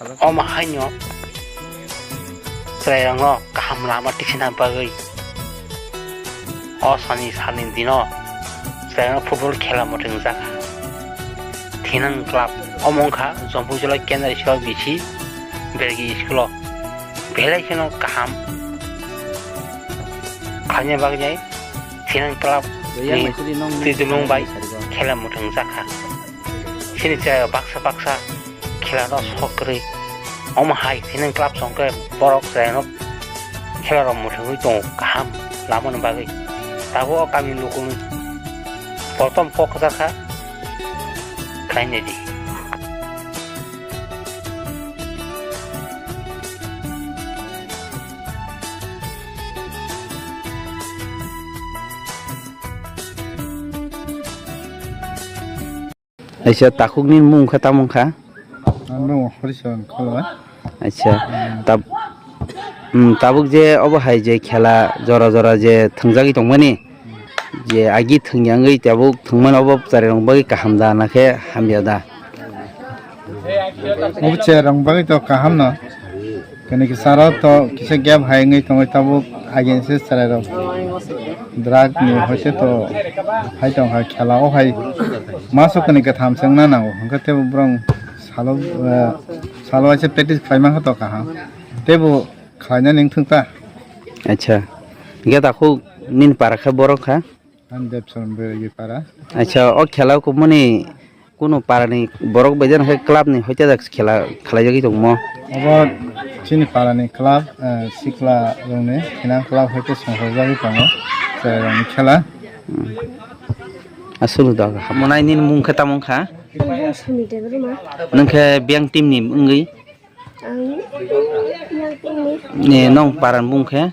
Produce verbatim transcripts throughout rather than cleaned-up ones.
Omo haino chwrairokno kaham lama tisina bagwi o sani salni dino chwrairokno football khela mwthangjakha. Thinang club omo wngkha Jampuijala Kendra School bisi Belgi school o belai kheno kaham khaina bagwi Thinang club ni twi dulung bai khela mwthangjakha. Chini chwrairok baksa baksa khela no sok kwrwi. Omo hai Thinang club song khe borok chwrairok khela rok mwthangwi tongo kaham lamani bagwi. Tabuk o kami lukuni prothom kok kwchar kha khlainai di. Aisa takhukni mung kha tamo kha? Ano Horichon Kholwai. Aisa tab-, um, tabuk je obo hai je khela jora jora je thwngjagwi tongmani, je agi thwngya wngwi tabuk thwngmani obo chwrairok bagwi kaham da nakhe hamya da? Obo chwrairok bagwi to kaham no. Kani kisa ro to kisa gap hai wngwi tongwi tabuk against se chwrairok drug ni hoite to hai tongkha khela o hai maso kani katham se wngna nango hwnkhe tebo borok salo, eh, salo waisa practice khlai mankha to kaham tebo khlainani wngthung ta. Acha, hwnkhe takhuk nini para khe borok kha? Ang Debson Beregi para. Acha, o khela o kubuni kunu para ni borok bai jani khe club ni hoite jak khela khlai jagwi tongmo? Obo chini para ni club, eh, sikla rok ni Thinang club hoite songchajagwi tongo chwrai rok ni khela. Hmm. Aswk da. Hamonai nini mung khe tamo wngkha? Ang Sumi Debbarma. Nwng khe biyang team ni wngwi? Ang yang team ni. Ni nong para ni mung khe?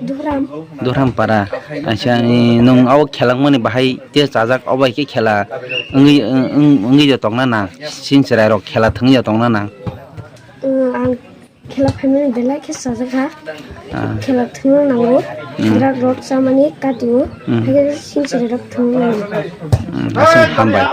Duhram. Duhram para. Acha, ni nung abo khelangmani bahai te chajak obo hai khe khela wngwi, wng-, wng-, wngwi jo tongna nang? Sini chwrai rok khela thwngwi jo tongna nang? Ang khela phaimani belai khe chajak ha. Ah. Khela thwngna nango. Hmm. Drug rok chamani katio. Hmm. Hai khe sini chwrai rok thwngna nango. Hmm, aswk hambai.